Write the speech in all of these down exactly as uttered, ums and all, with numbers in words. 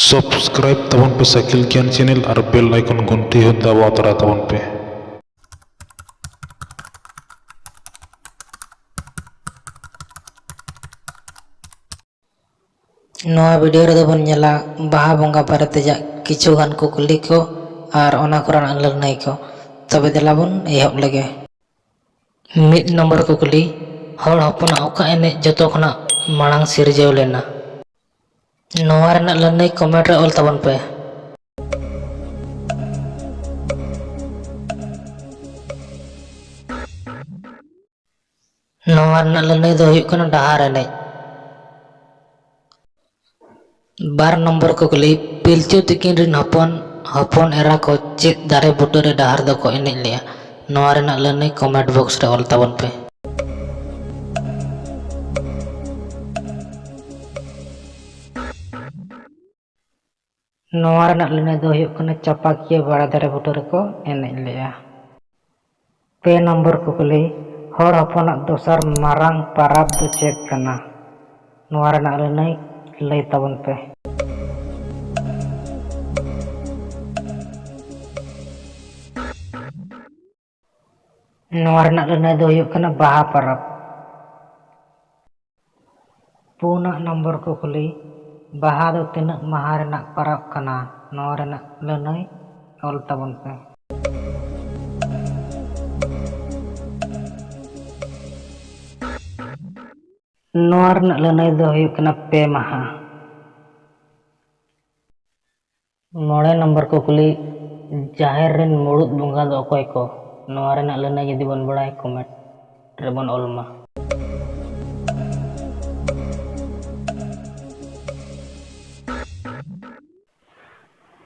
Subscribe ᱛᱟᱵᱚᱱ ᱯᱮ ᱥᱟᱹᱠᱤᱞ ᱜᱮᱭᱟᱱ channel ᱟᱨ bell icon ᱜᱷᱚᱱᱴᱤ ᱦᱚᱸ ᱫᱟᱵᱟᱣ ᱛᱚᱨᱟ ᱛᱟᱵᱚᱱ ᱯᱮ᱾ ᱱᱚᱣᱟ video ᱨᱮᱫᱚ ᱵᱚᱱ ᱧᱮᱞᱟ ᱵᱟᱦᱟ ᱵᱚᱸᱜᱟ ᱵᱟᱨᱮ ᱛᱮᱭᱟᱜ ᱠᱤᱪᱷᱩ ᱜᱟᱱ ᱠᱩᱠᱞᱤ ᱠᱚ ᱟᱨ ᱚᱱᱟ ᱠᱚᱨᱮᱱᱟᱜ ᱞᱟᱹᱱᱟᱹᱭ ᱠᱚ᱾ ᱛᱚᱵᱮ ᱫᱮᱞᱟ ᱵᱚᱱ ᱮᱦᱚᱵ ᱞᱮᱜᱮ᱾ ᱢᱤᱫ ᱱᱚᱢᱵᱚᱨ ᱠᱩᱠᱞᱤ, ᱦᱚᱲ ᱦᱚᱯᱚᱱᱟᱜ ᱚᱠᱟ ᱮᱱᱮᱡ ᱡᱚᱛᱚ ᱠᱷᱚᱱᱟᱜ ᱢᱟᱲᱟᱝ ᱥᱤᱨᱡᱟᱹᱣ ᱞᱮᱱᱟ? ᱱᱚᱣᱟ ᱨᱮᱱᱟᱜ ᱞᱟᱹᱱᱟᱹᱭ comment ᱨᱮ ᱚᱞ ᱛᱟᱵᱚᱱ ᱯᱮ᱾ ᱱᱚᱣᱟ ᱨᱮᱱᱟᱜ ᱞᱟᱹᱱᱟᱹᱭ ᱫᱚ ᱦᱩᱭᱩᱜ ᱠᱟᱱᱟ ᱰᱟᱦᱟᱨ ᱮᱱᱮᱡ᱾ ᱵᱟᱨ ᱱᱚᱢᱵᱚᱨ ᱠᱩᱠᱞᱤ, ᱯᱤᱞᱪᱩ ᱛᱤᱠᱤᱱ ᱨᱤᱱ ᱦᱚᱯᱚᱱ, ᱦᱚᱯᱚᱱ ᱮᱨᱟ ᱠᱚ ᱪᱮᱫ ᱫᱟᱨᱮ ᱵᱩᱴᱟᱹ ᱨᱮ ᱰᱟᱦᱟᱨ ᱫᱚᱠᱚ ᱮᱱᱮᱡ ᱞᱮᱜᱼᱟ? ᱱᱚᱣᱟ ᱨᱮᱱᱟᱜ ᱞᱟᱹᱱᱟᱹᱭ comment box ᱨᱮ ᱚᱞ ᱛᱟᱵᱚᱱ ᱯᱮ᱾ ᱱᱚᱣᱟ ᱨᱮᱱᱟᱜ ᱞᱟᱹᱱᱟᱹᱭ ᱫᱚ ᱦᱩᱭᱩᱜ ᱠᱟᱱᱟ ᱪᱟᱯᱟᱠᱤᱭᱟᱹ ᱵᱟᱲᱮ ᱫᱟᱨᱮ ᱵᱩᱴᱟᱹ ᱨᱮᱠᱚ ᱮᱱᱮᱡ ᱞᱮᱜᱼᱟ᱾ ᱯᱮ ᱱᱚᱢᱵᱚᱨ ᱠᱩᱠᱞᱤ, ᱦᱚᱲ ᱦᱚᱯᱚᱱᱟᱜ ᱫᱚᱥᱟᱨ ᱢᱟᱨᱟᱝ ᱯᱟᱨᱟᱵᱽ ᱫᱚ ᱪᱮᱫ ᱠᱟᱱᱟ? ᱱᱚᱣᱟ ᱨᱮᱱᱟᱜ ᱞᱟᱹᱱᱟᱹᱭ ᱞᱟᱹᱭ ᱛᱟᱵᱚᱱ ᱯᱮ᱾ ᱱᱚᱣᱟ ᱨᱮᱱᱟᱜ ᱞᱟᱹᱱᱟᱹᱭ ᱫᱚ ᱦᱩᱭᱩᱜ ᱠᱟᱱᱟ ᱵᱟᱦᱟ ᱯᱚᱨᱚᱵᱽ᱾ ᱯᱩᱱᱟᱜ ᱱᱚᱢᱵᱚᱨ ᱠᱩᱠᱞᱤ, ᱵᱟᱦᱟ ᱫᱚ ᱛᱤᱱᱟᱹᱜ ᱢᱟᱦᱟ ᱨᱮᱱᱟᱜ ᱯᱚᱨᱚᱵᱽ ᱠᱟᱱᱟ? ᱱᱚᱣᱟ ᱨᱮᱱᱟᱜ ᱞᱟᱹᱱᱟᱹᱭ ᱚᱞ ᱛᱟᱵᱚᱱ ᱯᱮ᱾ ᱱᱚᱣᱟ ᱨᱮᱱᱟᱜ ᱞᱟᱹᱱᱟᱹᱭ ᱫᱚ ᱦᱩᱭᱩᱜ ᱠᱟᱱᱟ ᱯᱮ ᱢᱟᱦᱟ᱾ ᱢᱚᱬᱮ ᱱᱚᱢᱵᱚᱨ ᱠᱩᱠᱞᱤ, ᱡᱟᱦᱮᱨ ᱨᱮᱱ ᱢᱩᱲᱩᱫ ᱵᱚᱸᱜᱟ ᱫᱚ ᱚᱠᱚᱭ ᱠᱚ? ᱱᱚᱣᱟ ᱨᱮᱱᱟᱜ ᱞᱟᱹᱱᱟᱹᱭ ᱡᱩᱫᱤ ᱵᱚᱱ ᱵᱟᱲᱟᱭ, comment ᱨᱮᱵᱚᱱ ᱚᱞ ᱢᱟ᱾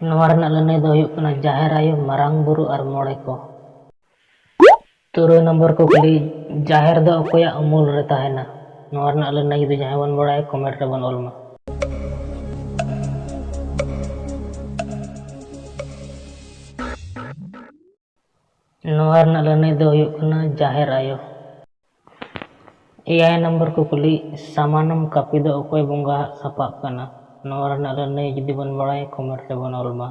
ᱱᱚᱣᱟ ᱨᱮᱱᱟᱜ ᱞᱟᱹᱱᱟᱹᱭ ᱫᱚ ᱦᱩᱭᱩᱜ ᱠᱟᱱᱟ ᱡᱟᱦᱮᱨ ᱟᱭᱳ, ᱢᱟᱨᱟᱝ ᱵᱩᱨᱩ ᱟᱨ ᱢᱚᱬᱮ ᱠᱚ᱾ ᱛᱩᱨᱩᱭ ᱱᱚᱢᱵᱚᱨ ᱠᱩᱠᱞᱤ, ᱡᱟᱦᱮᱨ ᱫᱚ ᱚᱠᱚᱭᱟᱜ ᱩᱢᱩᱞ ᱨᱮ ᱛᱟᱦᱮᱱᱟ? ᱱᱚᱣᱟ ᱨᱮᱱᱟᱜ ᱞᱟᱹᱱᱟᱹᱭ ᱡᱩᱫᱤ ᱡᱟᱦᱟᱸᱭ ᱵᱚᱱ ᱵᱟᱲᱟᱭᱟ, comment ᱨᱮᱵᱚᱱ ᱚᱞ ᱢᱟ᱾ ᱱᱚᱣᱟ ᱨᱮᱱᱟᱜ ᱞᱟᱹᱱᱟᱹᱭ ᱫᱚ ᱦᱩᱭᱩᱜ ᱠᱟᱱᱟ ᱡᱟᱦᱮᱨ ᱟᱭᱳ᱾ ᱮᱭᱟᱭ ᱱᱚᱢᱵᱚᱨ ᱠᱩᱠᱞᱤ, ᱥᱟᱢᱟᱱᱚᱢ ᱠᱟᱹᱯᱤ ᱫᱚ ᱚᱠᱚᱭ ᱵᱚᱸᱜᱟᱣᱟᱜ ᱥᱟᱯᱟᱵ ᱠᱟᱱᱟ? ᱱᱚᱣᱟ ᱨᱮᱱᱟᱜ ᱞᱟᱹᱱᱟᱹᱭ ᱡᱩᱫᱤ ᱵᱚᱱ ᱵᱟᱲᱟᱭᱟ, comment ᱨᱮᱵᱚᱱ ᱚᱞ ᱢᱟ᱾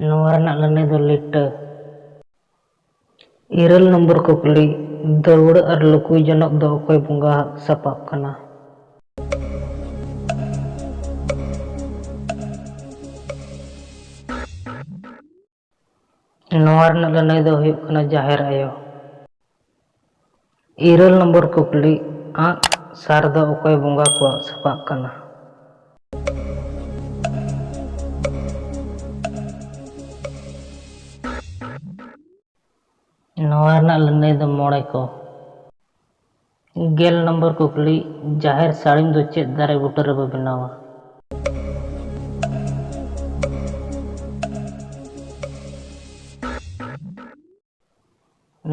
ᱱᱚᱣᱟ ᱨᱮᱱᱟᱜ ᱞᱟᱹᱱᱟᱹᱭ ᱫᱚ ᱞᱤᱴᱟᱹ᱾ ᱤᱨᱟᱹᱞ ᱱᱚᱢᱵᱚᱨ ᱠᱩᱠᱞᱤ, ᱫᱟᱹᱣᱲᱟᱹ ᱟᱨ ᱞᱩᱠᱩᱭ ᱡᱚᱱᱚᱜ ᱫᱚ ᱚᱠᱚᱭ ᱵᱚᱸᱜᱟᱣᱟᱜ ᱥᱟᱯᱟᱵ ᱠᱟᱱᱟ? ᱱᱚᱣᱟ ᱨᱮᱱᱟᱜ ᱞᱟᱹᱱᱟᱹᱭ ᱫᱚ ᱦᱩᱭᱩᱜ ᱠᱟᱱᱟ ᱡᱟᱦᱮᱨ ᱟᱭᱳ᱾ ᱤᱨᱟᱹᱞ ᱱᱚᱢᱵᱚᱨ ᱠᱩᱠᱞᱤ, ᱟᱸᱜ ᱥᱟᱨ ᱫᱚ ᱚᱠᱚᱭ ᱵᱚᱸᱜᱟ ᱠᱚᱣᱟᱜ ᱥᱟᱯᱟᱵ ᱠᱟᱱᱟ? ᱱᱚᱣᱟ ᱨᱮᱱᱟᱜ ᱞᱟᱹᱱᱟᱹᱭ ᱫᱚ ᱢᱚᱬᱮ ᱠᱚ᱾ ᱜᱮᱞ ᱱᱚᱢᱵᱚᱨ ᱠᱩᱠᱞᱤ, ᱡᱟᱦᱮᱨ ᱥᱟᱹᱲᱤᱢ ᱫᱚ ᱪᱮᱫ ᱫᱟᱨᱮ ᱵᱩᱴᱟᱹ ᱨᱮᱵᱚ ᱵᱮᱱᱟᱣᱟ?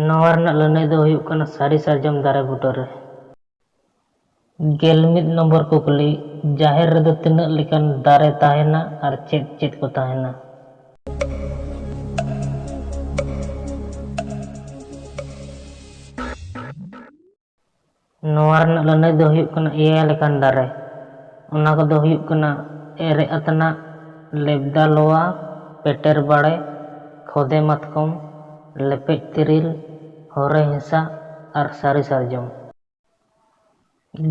ᱱᱚᱣᱟ ᱨᱮᱱᱟᱜ ᱞᱟᱹᱱᱟᱹᱭ ᱫᱚ ᱦᱩᱭᱩᱜ ᱠᱟᱱᱟ ᱥᱟᱹᱨᱤ ᱥᱟᱨᱡᱚᱢ ᱫᱟᱨᱮ ᱵᱩᱴᱟᱹ ᱨᱮ᱾ ᱜᱮᱞ ᱢᱤᱫ ᱱᱚᱢᱵᱚᱨ ᱠᱩᱠᱞᱤ, ᱡᱟᱦᱮᱨ ᱨᱮᱫᱚ ᱛᱤᱱᱟᱹᱜ ᱞᱮᱠᱟᱱ ᱫᱟᱨᱮ ᱛᱟᱦᱮᱱᱟ ᱟᱨ ᱪᱮᱫ ᱪᱮᱫ ᱠᱚ ᱛᱟᱦᱮᱱᱟ? ᱱᱚᱣᱟ ᱨᱮᱱᱟᱜ ᱞᱟᱹᱱᱟᱹᱭ ᱫᱚ ᱦᱩᱭᱩᱜ ᱠᱟᱱᱟ ᱮᱭᱟᱭ ᱞᱮᱠᱟᱱ ᱫᱟᱨᱮ᱾ ᱚᱱᱟ ᱠᱚᱫᱚ ᱦᱩᱭᱩᱜ ᱠᱟᱱᱟ ᱮᱨᱮᱜ ᱟᱛᱱᱟᱜ, ᱞᱮᱵᱫᱟ ᱞᱚᱣᱟ, ᱯᱮᱴᱮᱨ ᱵᱟᱲᱮ, ᱠᱷᱚᱫᱮ ᱢᱟᱛᱠᱚᱢ, ᱞᱮᱯᱮᱡ ᱛᱤᱨᱤᱞ, ᱦᱚᱨᱮ ᱦᱮᱸᱥᱟᱜ ᱟᱨ ᱥᱟᱹᱨᱤ ᱥᱟᱨᱡᱚᱢ᱾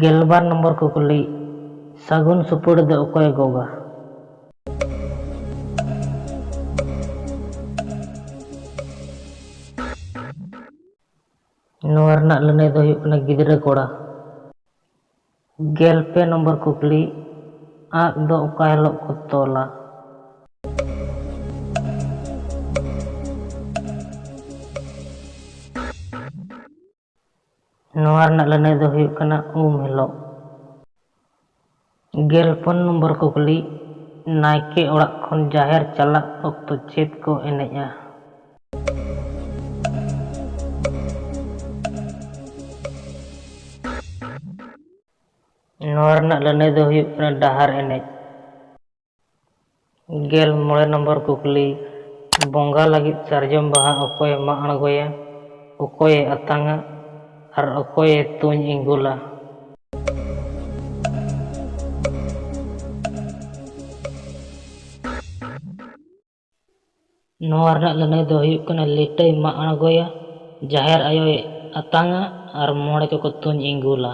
ᱜᱮᱞᱵᱟᱨ ᱱᱚᱢᱵᱚᱨ ᱠᱩᱠᱞᱤ, ᱥᱟᱹᱜᱩᱱ ᱥᱩᱯᱟᱹᱲᱤ ᱫᱚ ᱚᱠᱚᱭᱮ ᱜᱚᱜᱟ? ᱱᱚᱣᱟ ᱨᱮᱱᱟᱜ ᱞᱟᱹᱱᱟᱹᱭ ᱫᱚ ᱦᱩᱭᱩᱜ ᱠᱟᱱᱟ ᱜᱤᱫᱽᱨᱟᱹ ᱠᱚᱲᱟ᱾ ᱜᱮᱞ ᱯᱮ ᱱᱚᱢᱵᱚᱨ ᱠᱩᱠᱞᱤ, ᱟᱸᱜ ᱫᱚ ᱚᱠᱟ ᱦᱤᱞᱳᱜ ᱠᱚ ᱛᱚᱞᱟ? ᱱᱚᱣᱟ ᱨᱮᱱᱟᱜ ᱞᱟᱹᱱᱟᱹᱭ ᱫᱚ ᱦᱩᱭᱩᱜ ᱠᱟᱱᱟ ᱩᱢ ᱦᱤᱞᱳᱜ᱾ ᱜᱮᱞ ᱯᱩᱱ ᱱᱚᱢᱵᱚᱨ ᱠᱩᱠᱞᱤ, ᱱᱟᱭᱠᱮ ᱚᱲᱟᱜ ᱠᱷᱚᱱ ᱡᱟᱦᱮᱨ ᱪᱟᱞᱟᱜ ᱚᱠᱛᱚ ᱪᱮᱫ ᱠᱚ ᱮᱱᱮᱡᱼᱟ? ᱱᱚᱣᱟ ᱨᱮᱱᱟᱜ ᱞᱟᱹᱱᱟᱹᱭ ᱫᱚ ᱦᱩᱭᱩᱜ ᱠᱟᱱᱟ ᱰᱟᱦᱟᱨ ᱮᱱᱮᱡ᱾ ᱜᱮᱞ ᱢᱚᱬᱮ ᱱᱚᱢᱵᱚᱨ ᱠᱩᱠᱞᱤ, ᱵᱚᱸᱜᱟ ᱞᱟᱹᱜᱤᱫ ᱥᱟᱨᱡᱚᱢ ᱵᱟᱦᱟ ᱚᱠᱚᱭᱮ ᱢᱟᱜ ᱟᱬᱜᱚᱭᱟ? ᱚᱠᱚᱭᱮ ᱟᱛᱟᱝᱟ ᱟᱨ ᱚᱠᱚᱭᱮ ᱛᱩᱧ ᱤᱸᱜᱩᱞᱟ? ᱱᱚᱣᱟ ᱨᱮᱱᱟᱜ ᱞᱟᱹᱱᱟᱹᱭ ᱫᱚ ᱦᱩᱭᱩᱜ ᱠᱟᱱᱟ, ᱞᱤᱴᱟᱹᱭ ᱢᱟᱜ ᱟᱬᱜᱚᱭᱟ, ᱡᱟᱦᱮᱨ ᱟᱭᱳᱭ ᱟᱛᱟᱝᱟ ᱟᱨ ᱢᱚᱬᱮ ᱠᱚᱠᱚ ᱛᱩᱧ ᱤᱸᱜᱩᱞᱟ᱾